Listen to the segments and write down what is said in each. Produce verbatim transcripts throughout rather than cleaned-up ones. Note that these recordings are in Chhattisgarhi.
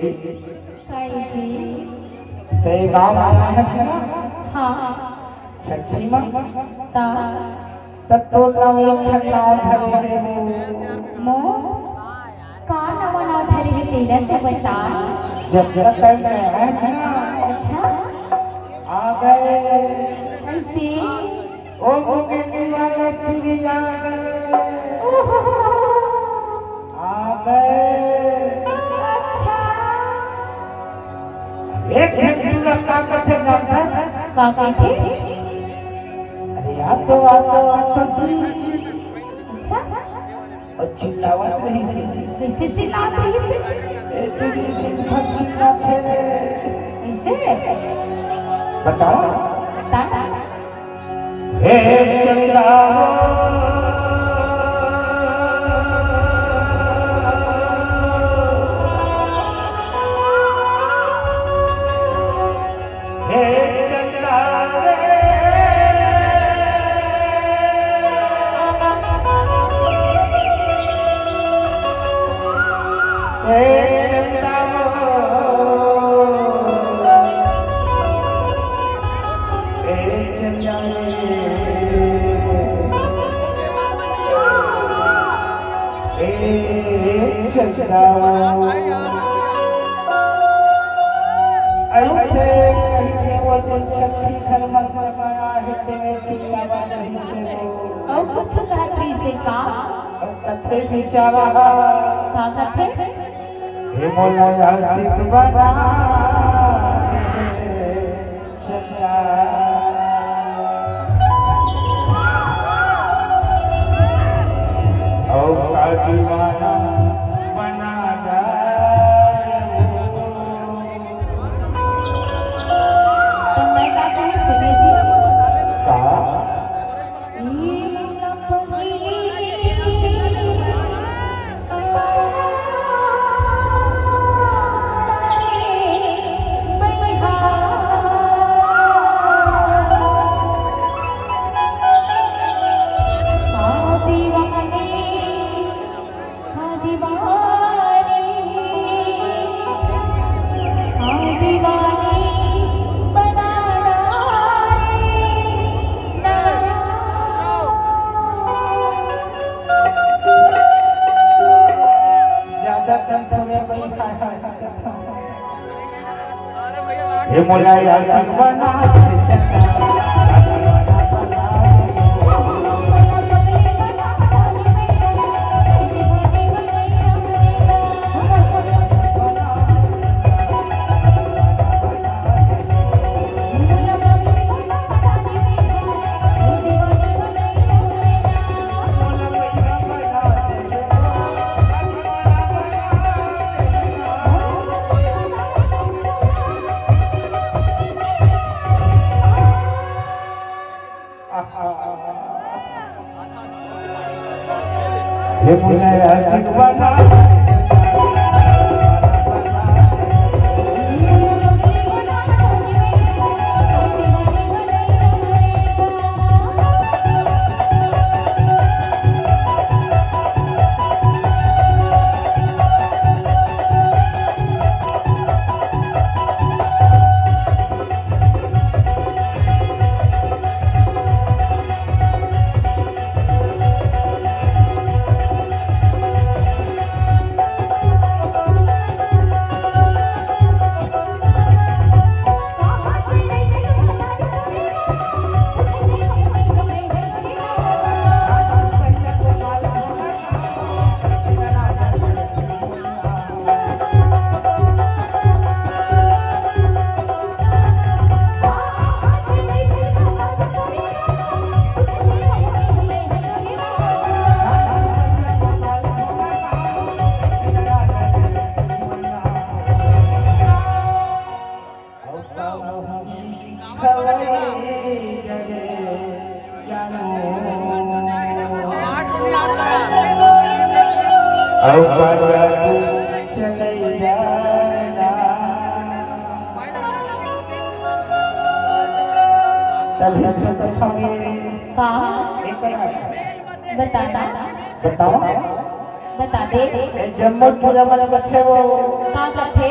काई जी? ते गाँव में आए हस ना? हाँ। छट्ठी मा? ता? त तोर नाम एक ठन नाम धरे हे वो। मोर? का नवा नाव धरे हे तेला तो बता। जब तक तैं नया हस ना। अच्छा। आ गए। ऐसे? ओ मुंगेली वाला टूरी आ गए। ओहो। आ गए। अच्छा। एक झन टूरा का कथे जानथस? का कथे? अरे आ तो, आ तो, आ तो जी। अच्छा। अउ चिल्लावत रहिस हे। कइसे चिल्लात रहिस हे? ए, टूरी सिंह भर चिल्लात हे। कइसे? बताओ। बता। हे चंदा वो। हे चंदा रे, हे चंदा वो, हे चंदा रे। ए चंदा, अइसे कहिके वो दिन छट्ठी घर म समाया हे, तेने चिल्लावा नहीं थे वो। अउ कुछ कहत रहिस हे का? अउ कथे बिचारा हा। का कथे? हे मोला आशिक बना। चंदा। अउ का दीवाना बना डारे। त मैं का कहूँ सुनिए जी। का? ज्यादा कन थोरे भाई, हाय, हाय, हाय। हे मोला आशिक बना दे चंदा। हे मोला आशिक बना। अउ बाजा तू चले जाना। तभी तो कथोगे। का? एक तरह का। बताना। बताओ। बता दे। ए जम्मो टूरा मन कथे वो। का कथे?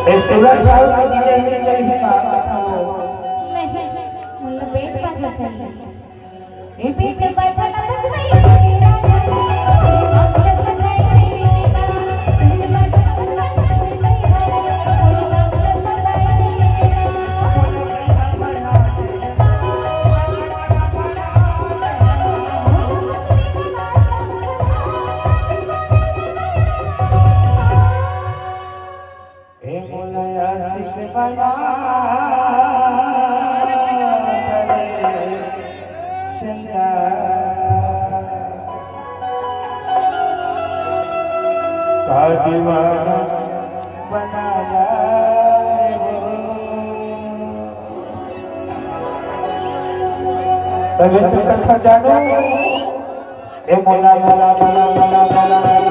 ए, तुरंत जाओ, तो डीजे में चल ही ना, बताओ। नहीं, मुझे पेट बाजा चाहिए। ए, पेट बाजा ना बजवाई। ए मोला आशिक बना करे शंका। का दीवाना बना ला रे वो। तबे तो कथा जानू। ए मोला, मोला, मोला, मोला, मोला, मोला।